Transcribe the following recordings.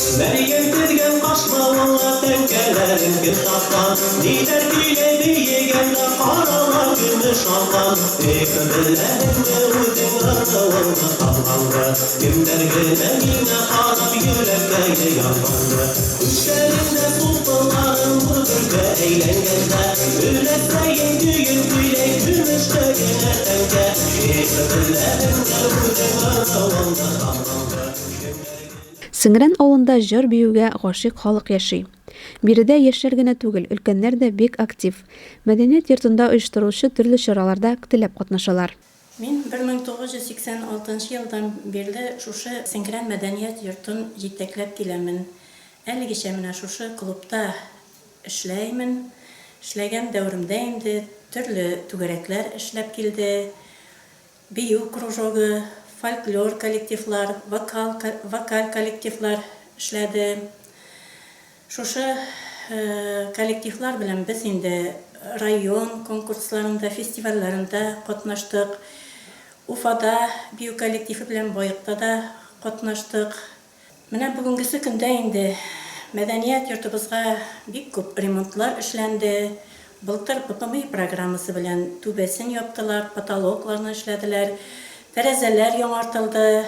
Мәрьям тезгән кашмавыңа тәңкәләрең кем таккан? Ниләр көйләй биегәндә каралар көмеш алкан? Эх, беләһеңме үзең ыруыңны, тамгаңны? Кемнәр генә миңа карап йөрәккәе янганны? Күчләреңдә дулкыннарың нур гөлгә әйләнгәндә, Өләсәең көен көйләй көмешкә генә тәңкә. Эх, беләһеңме үзең ыруыңны, тамгаңны? Кемнәр генә. Сеңрән авылында җыр-биюгә гашыйк халык яши. Биредә яшьләр генә түгел, өлкәннәр дә бик актив. Мәдәният йортында оештырылучы төрле чараларда теләп катнашалар. Мин 1986 нчы елдан бирле шушы Сеңрән мәдәният йортын җитәкләп киләмен. Әлегечә менә шушы клубта эшләймен. Эшләгән дәверемдә инде төрле түгәрәкләр эшләп килде. Бию кружогы, фольклор коллективлар, вокал, вокаль коллективлар эшләде. Шушы коллективлар белән без инде район конкурсларында, фестивальләрендә катнаштык. Уфада бию коллективы белән Баекта да катнаштык. Менә бүгенгесе көндә инде мәдәният йортыбызга бик күп ремонтлар эшләнде. Былтыр ППМИ программасы белән түбәсен яптылар, потолокларны эшләделәр, тәрәзәләр яңартылды,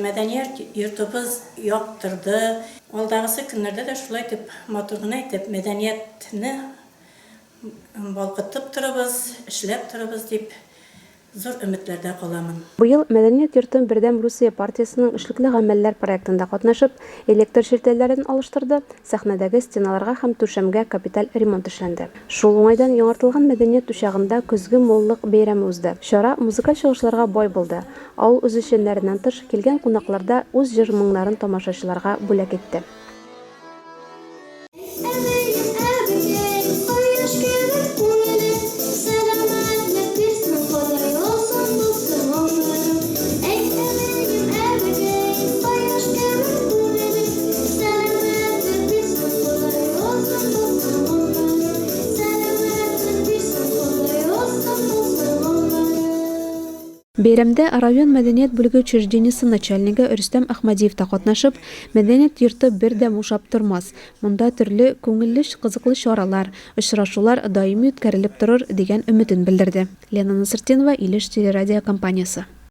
мәдәният йортыбыз яктырды. Алдагысы көннәрдә дә шулай итеп матур гына итеп мәдәниятне балкытып торыбыз, эшләп торыбыз дип Зур өметләрдә каламын. Быел Мәдәният йорты Бердәм Русия партиясенең Эшлекле гамәлләр проектында катнашып, электр челтәрләрен алыштырды, сәхнәдәге стеналарга һәм түшәмгә капиталь ремонт эшләнде. Шул уңайдан яңартылган мәдәният учагында Көзге муллык бәйрәме узды. Чара музыкаль чыгышларга бай булды. Авыл үзешчәннәреннән тыш, килгән кунаклар да үз җыр-моңнарын тамашачыларга бүләк итте. Бәйрәмдә район мәдәният бүлеге учреждениесе начальнигы Рөстәм Әхмәдиев та катнашып, мәдәният йорты бер дә бушап тормас, монда төрле күңелле, кызыклы чаралар, очрашулар даими үткәрелеп торыр, дигән өметен белдерде. Лена Насыртдинова, Илеш телерадиокомпаниясе.